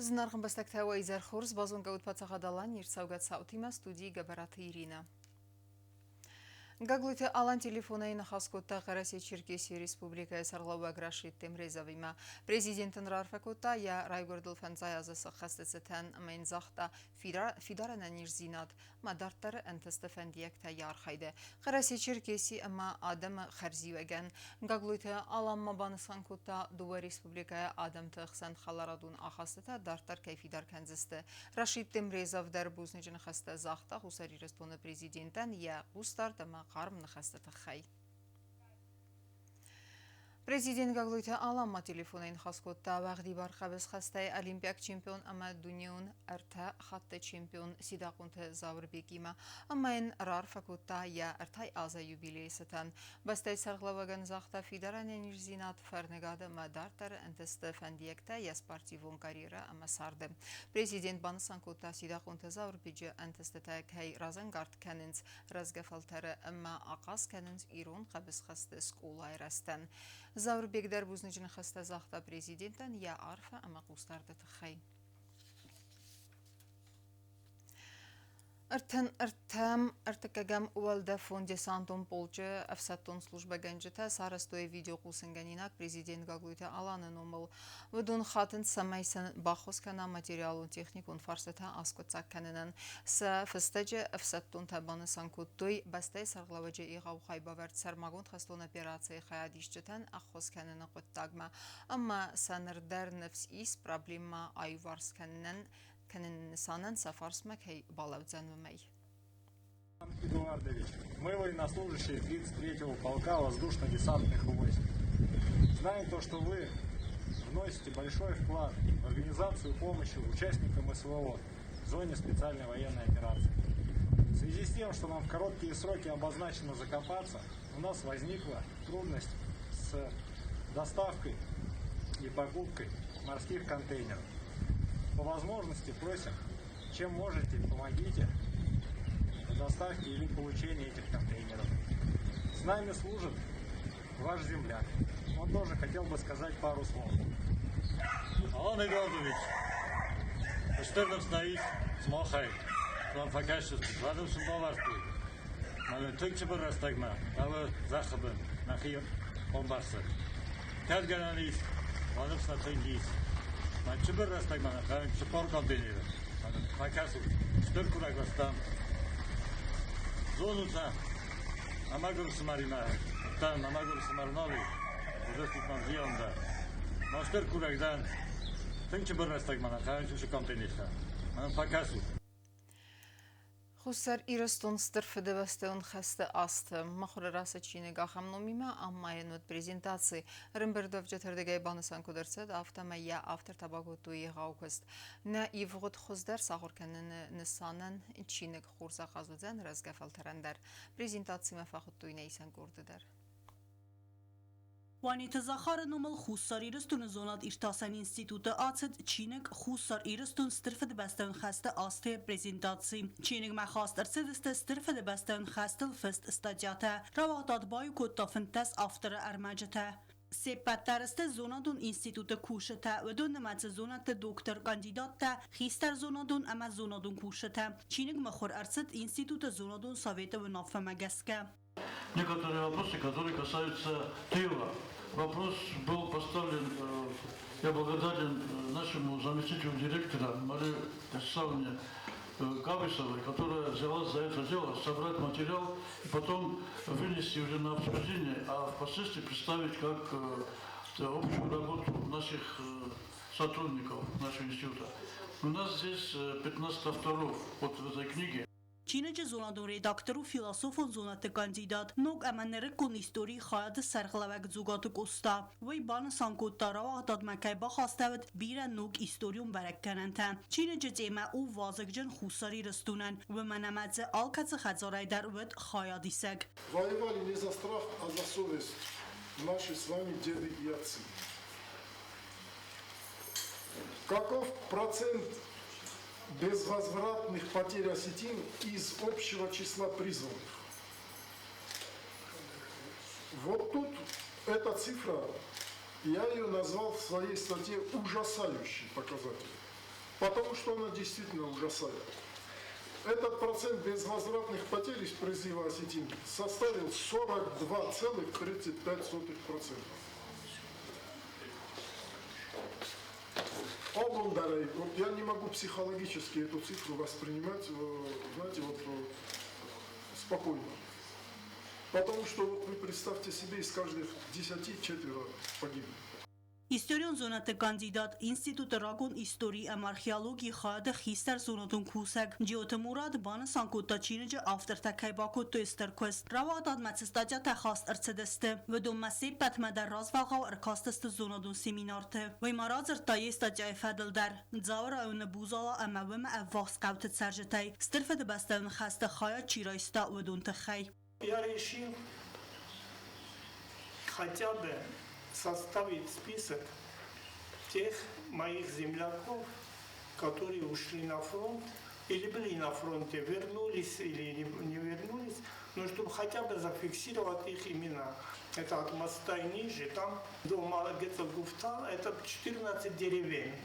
Зынаргъ ӕмбӕстӕгтӕ, уӕ изӕр хорз! Базонгӕ ут Паддзахад Аланийы ӕрцӕугӕ цаутимӕ, студийы Гӕбӕраты Иринӕ. Гаглойты Алан телефонӕй ныхас кодта Хъӕрӕсе-Черкесийы Республикӕйы сӕргълӕууӕг Рашид Темрезовимӕ. Президент ын раарфӕ кодта йӕ райгуырдыл фӕндзай азы сӕххӕсты цытӕн ӕмӕ йын загъта фидар ӕнӕниздзинад ма дарддӕры ӕнтысты фӕндиӕгтӕ йӕ архайды. Хъӕрӕсе-Черкеси ӕмӕ адӕмы хӕрзиуӕгӕн. Гаглойты Алан ма банысан кодта, дыууӕ республикӕйы адӕмты хсӕн хӕларадон ахастытӕ дарддӕр кӕй фидар кӕндзысты. Рашид Темрезов дӕр бузныджы ныхӕстӕ загъта Хуссар Ирыстоны президентӕн йӕ хъусдард ӕмӕ хъарм ныхӕсты тыххӕй. Президент Гаглойты Алан ма телефонӕй ныхас кодта уӕгъдибар хъӕбысхӕстӕй олимпиаг чемпион ӕмӕ дунеон ӕртӕ хатты чемпион Сидахъонты Зауырбекимӕ ӕмӕ йын раарфӕ кодта йӕ ӕртӕ азы юбилейы цытӕн. Бӕстӕйы сӕргълӕууӕгӕн загъта фидар ӕнӕниздзинад, фӕрныгад ӕмӕ дарддӕры ӕнтысты фӕндиӕгтӕ йӕ спортивон карьерӕ ӕмӕ царды. Президент банысан кодта, Сидахъонты Зауырбеджы ӕнтыстытӕ кӕй разӕнгард кӕнынц рӕзгӕ фӕлтӕры ӕмӕ ахъаз кӕнынц ирон хъӕбысхӕсты скъолайы рӕзтӕн. Зауырбег дӕр бузныджы ныхӕстӕ загъта президентӕн йӕ арфӕ ӕмӕ хъусдарды тыххӕй. Ӕртын ӕртӕм ӕртыккӕгӕм уӕлдӕфон десантон полчъы ӕфсӕддон службӕгӕнджытӕ сарӕзтой видеохъусынгӕнинаг президент Гаглойты Аланы номыл. Уыдон хатынц, цӕмӕй сын баххуыс кӕна материалон-техникон фарстытӕ аскъуыддзаг кӕнынӕн. Сӕ фыстӕджы ӕфсӕддонтӕ банысан кодтой, бӕстӕйы сӕргълӕууӕджы егъау хайбавӕрд сӕрмагонд хӕстон операцийы хайадисджытӕн ӕххуыс кӕныны хъуыддагмӕ ӕмӕ сӕ ныр дӕр ныфс ис проблемӕ аиуварс кӕнынӕн кӕныны нысанӕн сӕ фарсмӕ кӕй балӕудзӕн, уымӕй. Эдуардович, мы военнослужащие 33-го полка воздушно-десантных войск. Знаем то, что вы вносите большой вклад в организацию помощи участникам СВО в зоне специальной военной операции. В связи с тем, что нам в короткие сроки обозначено закопаться, у нас возникла трудность с доставкой и покупкой морских контейнеров. По возможности просим, чем можете, помогите в доставке или получении этих контейнеров. С нами служит ваш земляк. Он тоже хотел бы сказать пару слов. Алан Эдуардович, стыр ныфс нӕ ис сымахӕй, фӕлӕ фӕкӕсдзыстут, уӕд сын бавӕрдтой. Мӕнӕ тынг цыбыр рӕстӕгмӕ хъӕуы зӕххы бын нӕхи хъомбӕрцы. Кӕд гӕнӕн ис, уӕд ныфс нӕ тынг ис. Мӕ цыбыр рӕстӕгмӕ нӕ хъӕуы 40 контейнеры. Фӕкӕсут, стыр курӕг стӕм. Зонут сӕ, ӕмӕ гуырысымӕримӕ дӕн, ӕмӕ гуырысымӕр нал и. Уыдзыстут мӕм зиан дӕр. Мӕ стыр курӕг дӕн. Тынг цыбыр рӕстӕгмӕ нӕ хъӕуы уыцы контейнертӕ. Мӕнӕн фӕкӕсут. Хуссар Ирыстон Стыр Фыдыбӕстӕйон хӕсты азты мыхуыры рацыд чиныг ахӕм номимӕ ӕмӕ йын уыд презентаци. Ӕрӕмбырдуӕвджыты рдыгӕй банысан куыд ӕрцыд, афтӕмӕй йӕ автортӕ бакодтой егъау куыст. Нӕ ивгъуыд хуыздӕр сахуыр кӕныны нысанӕн чиныг хорз ахъаз уыдзӕн рӕзгӕ фӕлтӕрӕн дӕр. Презентацимӕ фӕхуыдтой нӕ исӕн къорды дӕр. Уанеты Захары номыл Хуссар Ирыстоны зонад-иртасӕн институты ацыд чиныг «Хуссар Ирыстон Стыр Фыдыбӕстӕйон хӕсты азты» презентаци. Чиныгмӕ хаст ӕрцыдысты Стыр Фыдыбӕстӕйон хӕстыл фыст статьятӕ. Рауагъдад баиу кодта 15 авторы ӕрмӕджытӕ. Се ппӕт дӕр сты зонадон институты кусджытӕ, уыдон нымӕцы зонӕдты доктор, кандидаттӕ, хистӕр зонадон ӕмӕ зонадон кусджытӕ. Чиныг мыхуыр ӕрцыд институты зонадон советы уынаффӕмӕ гӕсгӕ. Некоторые вопросы, которые касаются тыла. Вопрос был поставлен, я благодарен нашему заместителю директора Марии Вячеславовне Кабисовой, которая взялась за это дело, собрать материал и потом вынести уже на обсуждение, а впоследствии представить как общую работу наших сотрудников нашего института. У нас здесь 15 авторов вот в этой книге. Чиныджы зонадон редактор у философон зонӕдты кандидат, ног ӕмӕ нырыккон историйы хайады сӕргълӕууӕг Дзугаты Къоста. Уый банысан кодта, рауагъдадмӕ кӕй бахастӕуыд бирӕ ног историон бӕрӕггӕнӕнтӕ. Чиныджы темӕ у вазыгджын Хуссар Ирыстонӕн, уымӕн ӕмӕ дзы алкӕцы хӕдзарӕй дӕр уыд хайадисӕг. Воевали не за страх, а за совесть наши с вами деды и отцы. Каков процент безвозвратных потерь осетин из общего числа призванных? Вот тут эта цифра, я ее назвал в своей статье ужасающий показатель. Потому что она действительно ужасает. Этот процент безвозвратных потерь из призыва осетин составил 42,35%. Обондарей, вот я не могу психологически эту цифру воспринимать, знаете, вот спокойно. Потому что вот вы представьте себе, из каждых 10 четверо погибли. Историон зонаты кандидат Институты рагон истории ӕмӕ археологийы хайады хистӕр зонадон кусӕг Джиоты Мурат банысан кодта, чиныджы автортӕ кӕй бакодтой стыр куыст. Рауагъдадмӕ цы статьятӕ хаст ӕрцыдысты, уыдонмӕ се ппӕтмӕ дӕр развӕлгъау ӕркастысты зонадон семинарты. Уый ма радзырдта йе статьяйы фӕдыл дӕр. Дзауы районы Бузала ӕмӕ уымӕ ӕввахс хъӕуты цӕрджытӕй Стыр Фыдыбӕстӕйон хӕсты хайад чи райста, уыдон тыххӕй. Я решил хотя бы составить список тех моих земляков, которые ушли на фронт или были на фронте, вернулись или не вернулись, но чтобы хотя бы зафиксировать их имена. Это от моста и ниже, там до Гецелгуфта, это 14 деревень.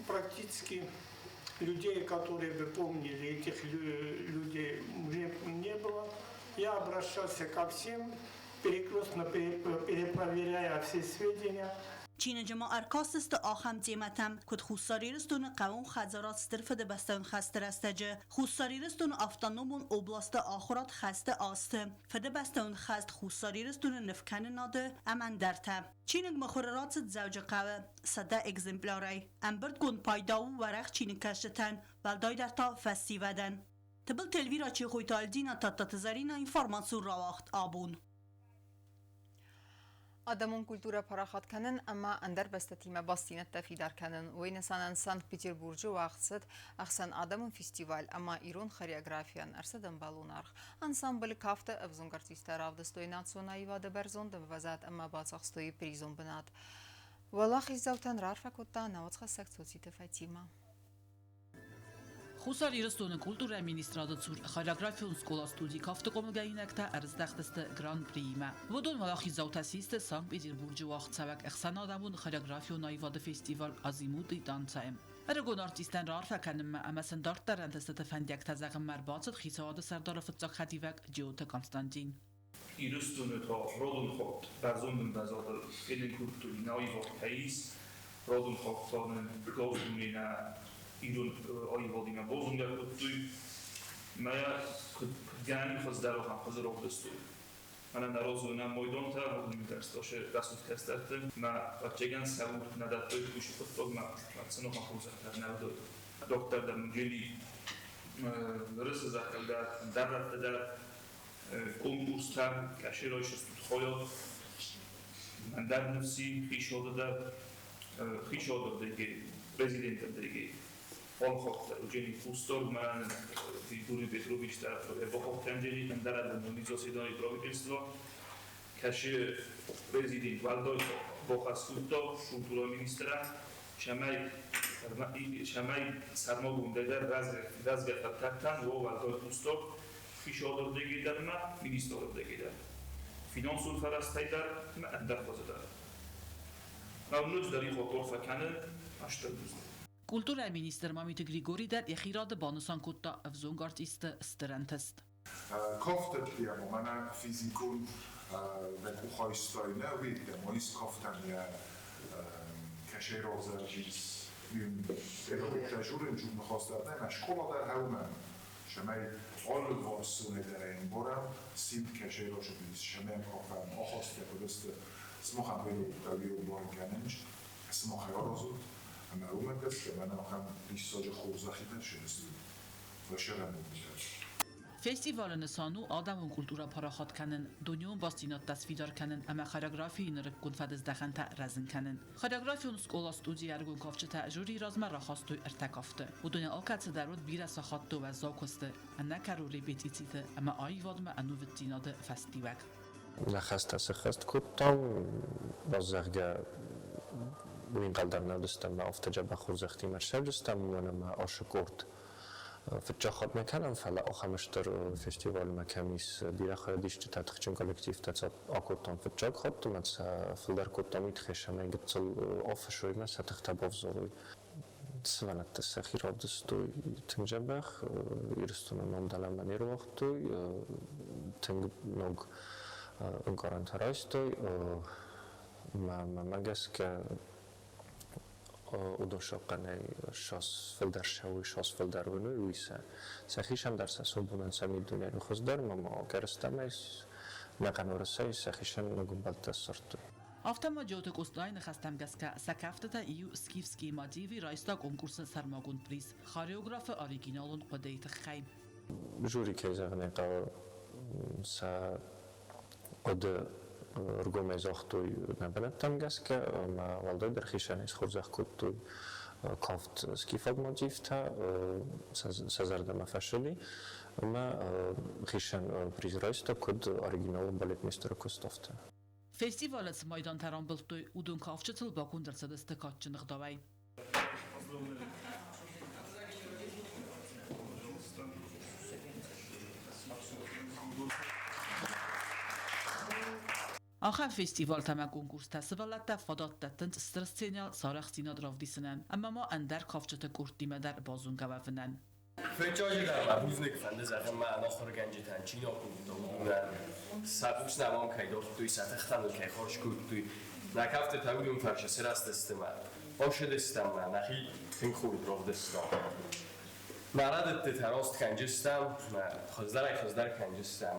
Практически людей, которые бы помнили этих людей, уже не было. Я обращался ко всем, перекрестно перепроверяя все сведения. Чиныджы ма ӕркастысты ахӕм темӕтӕм, куыд Хуссар Ирыстоны хъӕууон хӕдзарад Стыр Фыдыбӕстӕйон хӕсты рӕстӕджы, Хуссар Ирыстоны автономон областы ахуырад хӕсты азты, Фыдыбӕстӕйон хӕст Хуссар Ирыстоны нывкӕнынады ӕмӕ ӕндӕртӕ. Чиныг мыхуыры рацыд Дзӕуджыхъӕуы 100 экземплярӕй. Ӕмбырдгонд пайда у уӕрӕх чиныгкӕсджытӕн, уӕлдайдӕр та фӕсивӕдӕн. Тыбылты Эльвира, Чехойты Альдина, Тадтаты Зӕринӕ, информацион рауагъд «Абон». Адӕмон культурӕ парахат кӕнын ӕмӕ ӕндӕр бӕстӕтимӕ бастдзинӕдтӕ фидар кӕнын. Уый нысанӕн Санкт-Петербурджы уагъд цыд ӕхсӕнадӕмон фестиваль ӕмӕ ирон хореографийӕн ӕрцыд ӕмбӕлон аргъ. Ансамбль кафты ӕвзонг артисттӕ равдыстой национ аивады бӕрзонд ӕмвӕзад ӕмӕ бацахстой призон бынат. Уӕлахиздзаутӕн раарфӕ кодта науӕдзхӕссӕг Цоциты Фатимӕ. Хуссар Ирыстоны культурӕйы министрады цур хореографион скъола-студи кафты хъомылгӕнинӕгтӕ ӕрыздӕхтысты Гран-приимӕ. Уыдон уӕлахиздзаутӕ систы Санкт-Петербурджы уагъдцӕуӕг ӕхсӕнадӕмон хореографион аивады фестиваль «Азимут и танца-йы. Ӕрыгон артисттӕн раарфӕ кӕнынмӕ ӕмӕ сын дарддӕр ӕнтыстыты фӕндиӕгтӕ зӕгъынмӕ ӕрбацыд хицауады сӕрдары фыццаг хӕдивӕг Джиоты Константин. Ирыстоны та радон хатт бӕрзонд ӕмвӕзадыл фенын кодтой нӕ аивад кӕй ис, радон хатт та нын газ дуне нӕ ирон аивадимӕ базонгӕ кодтой. Мӕ куыд гӕнӕн хуыздӕр ахӕм хуызы равдыстой. Мӕнӕ нӕ разы уынӕм майдантӕ, университеты рӕсугъд кӕстӕрты. Мӕ ӕвӕццӕгӕн сӕ уд нӕ дӕттой кусы хъуыддагмӕ, сын ахӕм хорзӕхтӕ нӕ уыдаид. Дарддӕр дӕр Муджели Рысы зӕххыл дӕр, ӕндӕр рӕтты дӕр конкурстӕ кӕсы райсыстут хайад. Ӕндӕр ныфси хицауады дӕр, хицауады президенты дӕр алхатт Евгений Пустор, мӕн Григорий Петрович дӕр бахохтӕнджери, ӕндӕр адӕмон заседание правительства, кӕсы президент уӕлдай бахӕс кодта культурӕйы министрӕн, цӕмӕй сӕрмагондӕй дӕр рӕзгӕ фӕлтӕртӕн уа уӕлдай хъусдард хицауады рдыгӕй дӕр ӕмӕ министрады рдыгӕй дӕр, финансон фӕрӕзтӕй дӕр ӕмӕ ӕндӕр хуызы дӕр. Мӕ ноджыдӕр иу хатт арфӕ кӕнын стыр бузныг. Культурӕйы министр Мамиты Григори дӕр йӕхи рады банысан кодта ӕвзонг артистты стыр ӕнтыст. Кафтӕ мӕнӕ физикон дӕ къухайстай нӕ уеддӕмӕ ис кафтӕн йӕ кӕсӕйразӕрджис педагогтӕ журын ныхас дӕр нӕ скъола дӕр хӕуымӕн semely алыварсонӕй дӕр ӕмбарӕм симд кӕсӕйразӕрджис semely кафӕн ахастӕ куыд сымахӕн педагогтӕ кӕнынч сымахӕй аразут ӕмӕ уымӕ гӕсгӕ мӕнӕ ахӕм диссаджы хорзӕхимӕ сырӕзт вӕсӕрӕмудтӕ. Фестивалы нысан у адӕмон культурӕ парахат кӕнын, дунеон бастдзинӕдтӕ сфидар кӕнын ӕмӕ хореографийы нырыккон фӕдыздӕхӕнтӕ рӕзын кӕнын. Хореографион скъола-студийы ӕрыгон кафджытӕ жюрийы размӕ рахастой ӕртӕ кафты. Уыдонӕй алкӕцы дӕр уыд бирӕ сахатты уӕззау куысты, ӕнӕкӕрон репетициты ӕмӕ аивадмӕ ӕнувыддзинады фӕстиуӕг. Нӕ хӕстӕ сӕххӕст кодтам, зӕгъгӕ, уый ӕнхъӕл дӕр нӕ уыдыстӕм, афтӕ дзӕбӕх хорзӕхтимӕ ссӕуджыстӕм, уымӕн ӕмӕ ацы къорд фыццаг хатт нӕ кӕнӕм, фӕлӕ ахӕм стыр фестивалмӕ кӕм ис бирӕ хайадисджытӕ, тыхджын коллективтӕ акодтам фыццаг хатт ӕмӕ сӕ фылдӕр кодтам уый тыххӕй, цӕмӕй гыццыл афысой ӕмӕ сӕ тыхтӕ бавзарой. Сывӕллӕттӕ сӕхи равдыстой тынг дзӕбӕх, Ирыстоны ном дӕлӕмӕ не руагътой, тынг ног ӕнкъарӕнтӕ райстой. Мӕнмӕ гӕсгӕ, уыдон сӕхъхъӕнӕй ссадз фылдӕр ссӕуой, ссадз фылдӕр уыной, уый сӕ сӕхицӕн дӕр сӕ сомбонӕн сӕ миддунейӕн хуыздӕр, ӕмӕ ма ӕгӕрыстӕмӕй ӕнӕхъӕн Уӕрӕсейы сӕхицӕн ног ӕмбӕлттӕ ссардтой. Афтӕ ма Джиоты Къостайы ныхӕстӕм гӕсгӕ, сӕ кӕфтытӕ иу Скифские мотивы райста конкурсы сӕрмагонд приз хореографы оригиналон хъуыдыйы тыххӕй. Жюри, кӕй зӕгъын ӕй хъӕуы, сӕ хъуыды ӕргомӕй загътой нӕ бынӕттӕм гӕсгӕ ӕмӕ уӕлдайдӕр хицӕнӕй схорзӕх кодтой кафт скифаг мотивтӕ, сӕ зӕрдӕмӕ фӕсыди ӕмӕ хицӕн приз райста куыд оригиналон балетмейстеры куыст, афтӕ. Фестивалы цы майдантӕ рамбылдтой, уыдон кафджытыл баконд ӕрцыдысты кадджын ӕгъдауӕй. Ахӕм фестивалтӕ ӕмӕ конкурстӕ сывӕллӕттӕ фадат дӕттынц стыр сценӕйыл сӕ арӕхстдзинад равдисынӕн ӕмӕ ма ӕндӕр кафджыты къордтимӕ дӕр базонгӕ уӕвынӕн. Фыццаджыдӕр мӕ бузныг фӕнды зӕгъын мӕ ӕнахуыргӕнджытӕн, чи нӕ кодта, уыдонӕн. Сӕ хъус нӕм ам кӕй дардтой, сӕ тыхтӕ ныл кӕй хорз кодтой. Нӕ кӕфтытӕ уыдон фӕрсы сырӕзтысты мӕ ӕрсыдыстӕм мӕ нӕхи тынг хорз равдыстам. Мӕ рӕдыдтытӕ раст кӕнджыстӕм, мӕ хуыздӕрӕй хуыздӕр кӕнджыстӕм.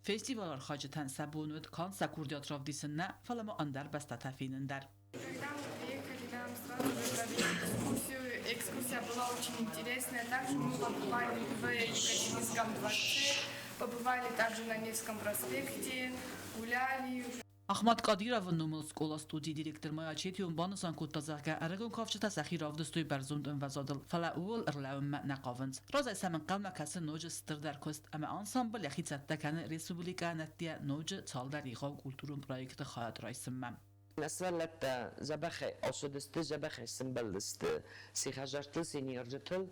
Фестивалы архайджытӕн сӕ бон уыд канд сӕ курдиат равдисын нӕ, фӕлӕ ма ӕндӕр бӕстӕтӕ фенын дӕр. Когда мы приехали, нам сразу же провели экскурсию. Экскурсия была очень интересная. Также мы побывали в Екатерининском дворце, побывали также на Невском проспекте, гуляли. Ахмат Кадировы номыл скъола-студийы директор Майя Четион банысан кодта, зӕгъгӕ, ӕрыгон кафджытӕ сӕхи равдыстой бӕрзонд ӕмвӕзадыл, фӕлӕ ууыл ӕрлӕууынмӕ нӕ хъавынц. Разӕй сӕм ӕнхъӕлмӕ кӕсы ноджы стырдӕр куыст ӕмӕ ансамбль йӕхи цӕттӕ кӕны республикӕйӕн ӕддейӕ ноджы цалдӕр егъау культурон проекты хайад райсынмӕ. Нӕ сывӕллӕттӕ дзӕбӕхӕй ацыдысты, дзӕбӕхӕй сӕмбӕлдысты сӕ хӕдзӕрттыл, сӕ ныййарджытыл,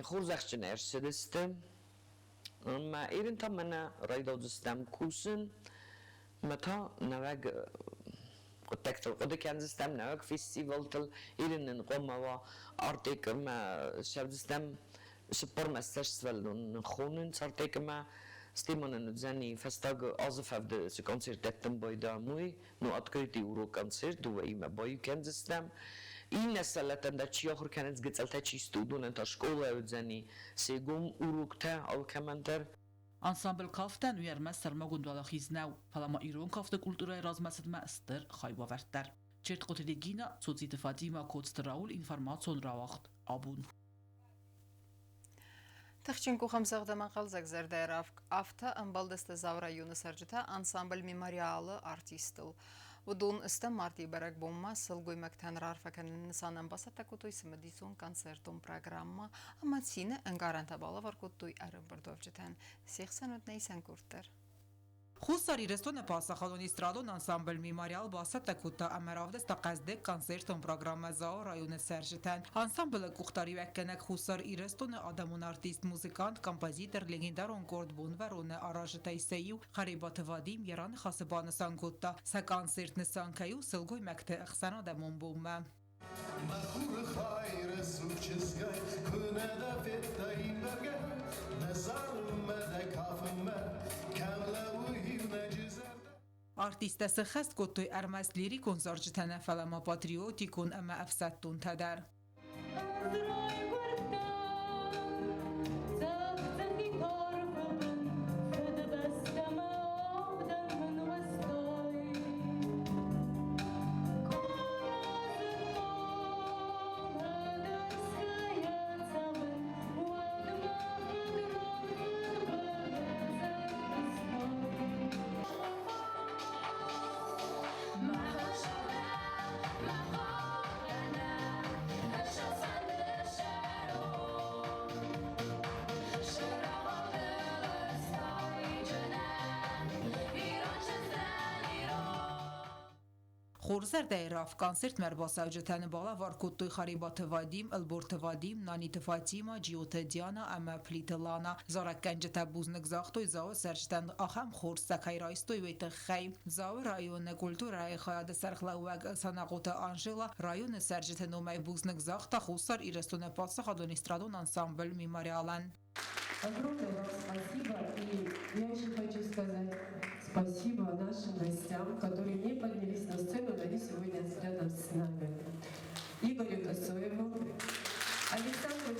хорзӕхджын ӕрцыдысты. Ӕмӕ ирын та мӕнӕ райдаудзыстӕм кусын, ӕмӕ та нӕуӕг хъуыддӕгтыл хъуыды кӕндзыстӕм, нӕуӕг фестивалтыл. Ирын нын хъуамӕ уа Артекмӕ ссӕудзыстӕм цыппӕрмӕ сывӕллон хонынц Артекмӕ. Стӕй ма нын уыдзӕни фӕстаг азы фӕвды цы концерт дӕттын байдайӕм, уый, ну, открытый урок концерт дыууӕимӕ баиу кӕндзыстӕм. Иннӕ сывӕллӕттӕн дӕр чи ахуыр кӕнынц, гыццылтӕ чи сты, уыдонӕн та скъолайы уыдзӕни сегом уроктӕ алкӕмӕн дӕр. Ансамбль кафтӕн уый ӕрмӕст сӕрмагонд уӕлахиз нӕу, фӕлӕ ма ирон кафты культурӕйы размӕцыдмӕ стыр хайбавӕрд дӕр. Чертхъоты Регина, Цоциты Фатимӕ, Коцты Рауль, информацион рауагъд «Абон». Тыхджын къухӕмдзӕгъд ӕмӕ хъӕлдзӕг зӕрдӕйы равг афтӕ ӕмбӕлдысты Дзауы районы цӕрджытӕ ансамбль «Мемориал»-ы артисттыл. Уыдон стӕм мартъийы бӕрӕгбонмӕ сылгоймӕгтӕн раарфӕ кӕныны нысанӕн бацӕттӕ кодтой цымыдисон концертон программӕ ӕмӕ цины ӕнкъарӕнтӕ балӕвар кодтой ӕрӕмбырдуӕвджытӕн. Се хсӕн уыд нӕ исӕн къорд дӕр. Хуссар Ирыстоны паддзахадон эстрадон ансамбль «Мемориал» бацӕттӕ кодта ӕмӕ равдыста хъӕздыг концертон программӕ Дзауы районы цӕрджытӕн. Ансамблы къухдариуӕггӕнӕг Хуссар Ирыстоны адӕмон артист, музыкант, композитор, легендарон къорд Бонвӕрон-ы аразджытӕй сӕ иу Харебаты Вадим йӕ раныхасы банысан кодта, сӕ концерт нысан кӕй у сылгоймӕгты ӕхсӕнадӕмон бонмӕ. Мӕ хуры хай, рӕсуг чызгай, куы нӕ дӕ федтаин бӕргӕ, дӕ зарынмӕ, дӕ кафынмӕ, кӕм лӕууы иунӕджы зӕрдӕ. Артисттӕ сӕххӕст кодтой ӕрмӕст лирикон зарджытӕ нӕ, фӕлӕ ма патриотикон ӕмӕ ӕфсӕддонтӕ дӕр. Хорз зӕрдӕйы раф концертмӕ ӕрбацӕуджытӕн балӕвар кодтой Харебаты Вадим, Ӕлборты Вадим, Наниты Фатима, Джиоты Диана ӕмӕ Плиты Лана. Зарӕггӕнджытӕ бузныг загътой Дзауы цӕрджытӕн, ахӕм хорз сӕ кӕй райстой, уый тыххӕй. Дзауы районы культурӕйы хайады сӕргълӕууӕг Санахъоты Анжела районы цӕрджыты номӕй бузныг загъта Хуссар Ирыстоны паддзахадон эстрадон ансамбль «Мемориал-ӕн». Огромное вам спасибо. И я еще хочу сказать спасибо нашим гостям, которые не поднялись на сцену, но они сегодня рядом с нами. Игорю Тасоеву, Александру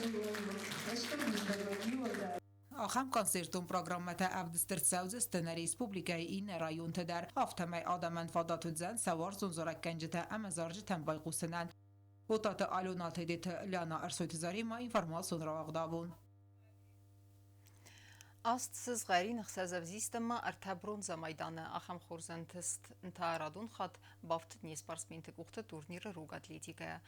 Гурову, да. Ахӕм концертон программӕтӕ ӕвдыст ӕрцӕудзысты нӕ республикӕйы иннӕ районты дӕр. Афтӕмӕй адӕмӕн фадат уыдзӕн сӕ уарзон зарӕггӕнджытӕ ӕмӕ зарджытӕм байхъусынӕн. Отаты Алена, Тедеты Ляна, Ӕрсойты Заремӕ, информацион рауагъд абон. Аст сызгъӕрин ӕхсӕз ӕвзист ӕмӕ ӕртӕ бронзӕ майданы. Ахӕм хорз ӕнтыст та радон хатт бафтыд не спортсменты къухты турниры рог атлетикӕйӕ.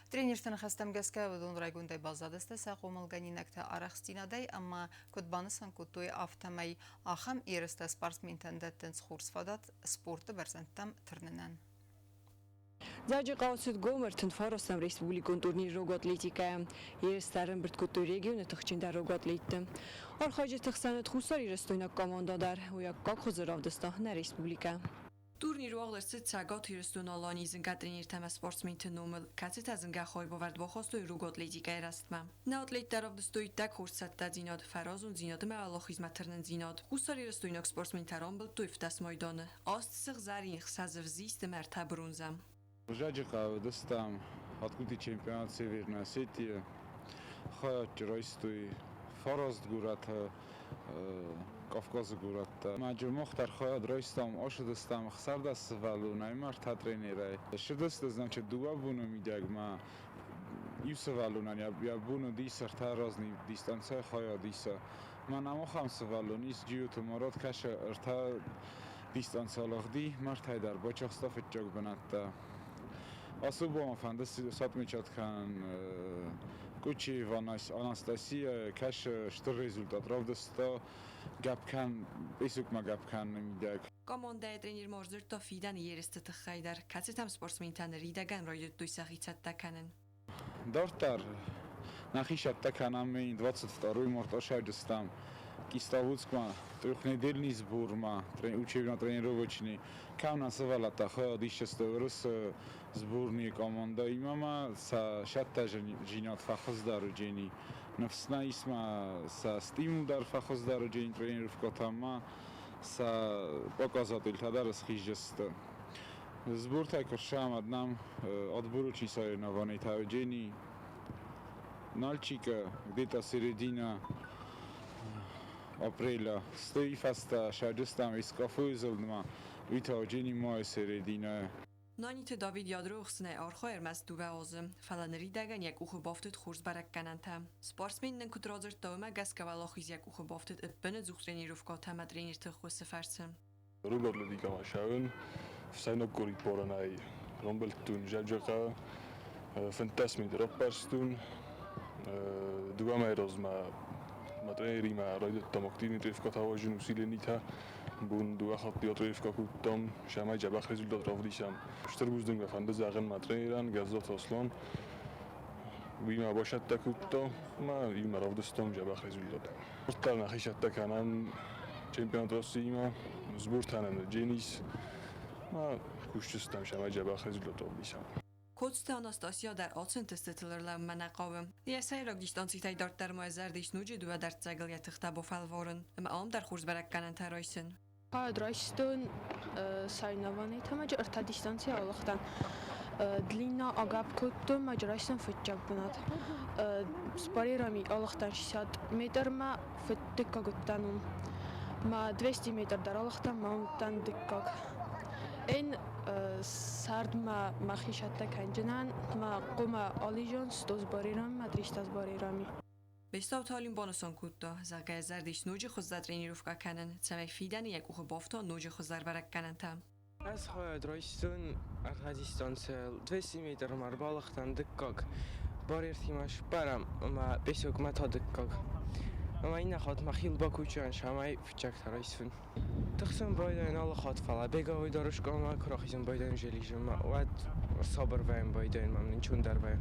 Тренерты ныхӕстӕм гӕсгӕ уыдон райгондӕй баззадысты сӕ хъомылгӕнинӕгты арӕхстдзинадӕй ӕмӕ куыд банысан кодтой, афтӕмӕй ахӕм ерыстӕ спортсментӕн дӕттынц хорз фадат спорты бӕрзӕндтӕм тырнынӕн. Дзӕуджыхъӕуы цыд гом 39-ӕм республикон турнир рог атлетикӕйӕ. Ерыстӕ ӕрӕмбырд кодтой регионы тыхджындӕр рог атлетты. Архайджыты хсӕн уыд хуссарирыстойнаг командӕ дӕр. Уый аккаг хуызы равдыста нӕ республикӕ. Турнир уагъд ӕрцыд Цӕгат Ирыстон-Аланийы зынгӕ тренертӕ ӕмӕ спортсменты номыл, кӕцытӕ зынгӕ хайбавӕрд бахастой рог атлетикӕйы рӕзтмӕ. Нӕ атлеттӕ равдыстой иттӕг хорз цӕттӕдзинад, фӕразондзинад ӕмӕ уӕлахизмӕ тырнындзинад. Хуссарирыстойнаг спортсментӕ рамбылдтой 17 майданы, аст сыгъзӕрин, 6 ӕвзист ӕмӕ ӕртӕ бронзӕ. Дзӕуджыхъӕуы уыдыстӕм открытый чемпионат Северной Осетии. Хайад райстой фараст горӕты, Кавказы горӕттӕ. Мӕ мах дӕр хайад райстам, ацыдыстӕм 16 сывӕллонӕй ӕмӕ ӕртӕ тренерӕй. Ссыдысты, значит, дыууӕ боны мидӕг ма иу сывӕллонӕн йӕ бон уыдис ӕртӕ разный дистанцӕйы хайад иса. Мӕнӕ ахӕм сывӕллон ис, Джиоты Марат, кӕсы ӕртӕ дистанци алыгъди, мӕрдтӕй дӕр бацахста фыццаг бынӕттӕ. Ацы бон фӕнды сатмечат кӕнын Кучиева Анастасия, кӕсы стыр результат равдыста, гӕпп кӕн, песокмӕ гӕпп кӕныны мидӕг. Командӕйы тренер ма сдзырдта фидӕны ерысты тыххӕй дӕр, кӕцытӕм спортсментӕ ныридӕгӕн райдыдтой сӕхи цӕттӕ кӕнын. Дарддӕр нӕхи цӕттӕ кӕнӕм 22 марта сӕрдыстӕм Кисловодскмӕ трехнедельный сбормӕ, учебно-тренировочный. Кӕм нӕ сывӕллӕттӕ хайад исдзысты Уырысы сборныйы командӕимӕ ма сӕ сӕттӕдзинад фӕхуыздӕр уыдзӕни. Ныфс нӕ ис ма сӕ стимул дӕр фӕхуыздӕр уыдзӕни тренировкӕтӕм ма сӕ показательтӕ дӕр схиздзысты. Сбортӕ куы рсамаднам отборочный соревнованийтӕ уыдзӕни Нальчика где-то середина апреля. Стӕй фӕстӕ сӕрдыстӕм Искафойы зылдмӕ, уый та уыдзӕни майы серединӕйы. Наниты Давид ядро ӕхсынӕй архайы ӕрмӕст дыууӕ азы, фӕлӕ ныридӕгӕн йӕ къухы бафтыд хорз бӕрӕггӕнӕнтӕ. Спортсмен нын куыд радзырдта, уымӕ гӕсгӕ уӕлахиз йӕ къухы бафтыд ӕппынӕдзух тренировкӕтӕ ӕмӕ тренерты ӕххуысы фӕрцы. Рог атлетикӕмӕ ссӕуын, ӕфсӕйнаг къориппарӕнӕй рамбылдтон Дзӕуджыхъӕуы, 15 метр аппӕрстон. Дыууӕ мӕйы размӕ мӕ тренеримӕ райдыдтам активный тренировкӕтӕ уадзын, усиленитӕ. Бон дыууӕ хатты тренировкӕ кодтам, цӕмӕй дзӕбӕх результат равдисӕм. Стыр бузныг мӕ фӕнды зӕгъын мӕ тренерӕн Гӕззаты Аслан. Уый мӕ басӕттӕ кодта ӕмӕ иумӕ равдыстам дзӕбӕх результат. Дарддӕр нӕхи цӕттӕ кӕнӕм чемпионат Россиимӕ, сбортӕ нӕм Дженис ӕмӕ кусджытӕм цӕмӕй дзӕбӕх результат равдисӕм. Коцты Анастасия дӕр ацы ӕнтыстытыл ӕрлӕууынмӕ нӕ хъавы. Йӕ сӕйраг дистанцитӕй дарддӕр ма йӕ зӕрды ис ноджы дыууӕ дӕрддзӕгыл йӕ тыхтӕ бафӕлварын ӕмӕ ам дӕр хорз бӕрӕггӕнӕнтӕ райсын. Хайад райстон соревнованийтӕ ӕмӕ ӕртӕ дистанцийы алыгътӕн. Длинно агӕпп кодтон ӕмӕ райстон фыццаг бынат. С барьерами алыгътӕн 60 метрмӕ, дыккаг уыдтӕн уым. Мӕ 200 метр дӕр алыгътӕн, мӕ уыдтӕн дыккаг. Эн сӕрдмӕ мӕхи цӕттӕ кӕнджынӕн, мӕ хъуамӕ ализон 100 с барьерами ӕмӕ 300 с барьерами. Бестауты Алим банысан кодта, зӕгъгӕ, зӕрды ис ноджы хуыздӕр тренировкӕ кӕнын, цӕмӕй фидӕны йӕ къухы бафта ноджы хуыздӕр бӕрӕггӕнӕнтӕ. Ӕз хайад райстон ӕртӕ дистанцийыл 200 метрмӕ ӕрбалыгътӕн дыккаг, барьертимӕ сыппӕрӕм ӕмӕ песокмӕ та дыккаг. Ӕмӕ иннӕ хатт мӕхиуыл бакусдзынӕн, цӕмӕй фыццӕгтӕ райсон. Тыхсын байдайын алы хатт, фӕлӕ беговой дорожкӕмӕ куы рахизын байдайын железӕмӕ, уӕд сабыр вӕййын байдайын, мӕм ничондӕр вӕййы.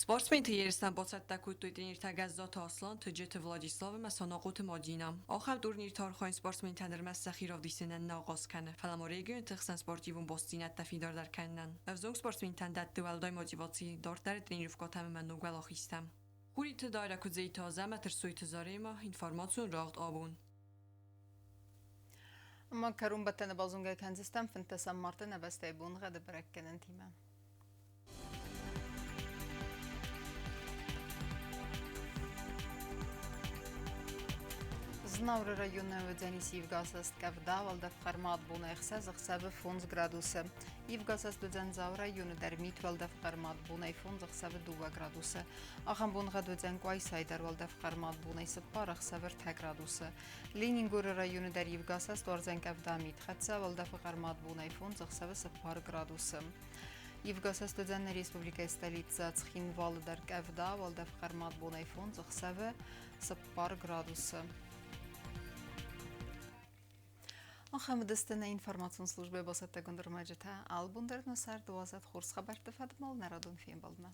Спортсменты ерыстӕм бацӕттӕ кодтой тренертӕ Гӕззаты Аслан, Тыджыты Владислав ӕмӕ Санахъоты Мадинӕ. Ахӕм турнирты архайын спортсментӕн ӕрмӕст сӕхи равдисынӕн нӕ ахъаз кӕны, фӕлӕ ма регионты хсӕн спортивон бастдзинӕдтӕ фидардӕр кӕнынӕн. Ӕвзонг спортсментӕн дӕтты уӕлдай мотиваци дарддӕры тренировкӕтӕм ӕмӕ ног уӕлахизтӕм. Хуриты Дайра Куыдзейты Азӕмӕт Ӕрсойты Заремӕ, информацион рагъд абон. Ӕмӕ кӕронбӕттӕны базонгӕ кӕндзыстӕм 15 марты нӕ бӕстӕйы боныгъӕды бӕрӕггӕнӕнтимӕ. Знауыры районы уыдзӕнис ивгӕсӕст къӕвда, уӕлдӕф хъӕрмад бонӕй 6 ӕхсӕвы 5 градусы. Ивгӕсӕст уыдзӕн Дзауы районы дӕр мит уӕлдӕф хъӕрмад бонӕй 5 ӕхсӕвы 2 градусы. Ахӕм боныгъӕд уыдзӕн Къуайсайы дӕр уӕлдӕф хъӕрмад бонӕй 4 ӕхсӕвы 3 градусы. Ленингоры районы дӕр ивгӕсӕст уардзӕн къӕвда митхӕццӕ, уӕлдӕфы хъӕрмад бонӕй 5 ӕхсӕвы 4 градусы. Ивгӕсӕст уыдзӕн нӕ республикӕйы столицӕ Цхинвалы дӕр къӕвда, уӕлдӕф хъӕрмад бонӕй 5 ӕхсӕвы 4 градусы. Ахӕм уыдысты нӕ информацион службӕйы бацӕттӕгонд ӕрмӕджытӕ. Алы бон дӕр нӕ цард уадзӕд хорз хабӕртты фӕдмал нӕ радон фембӕлдмӕ.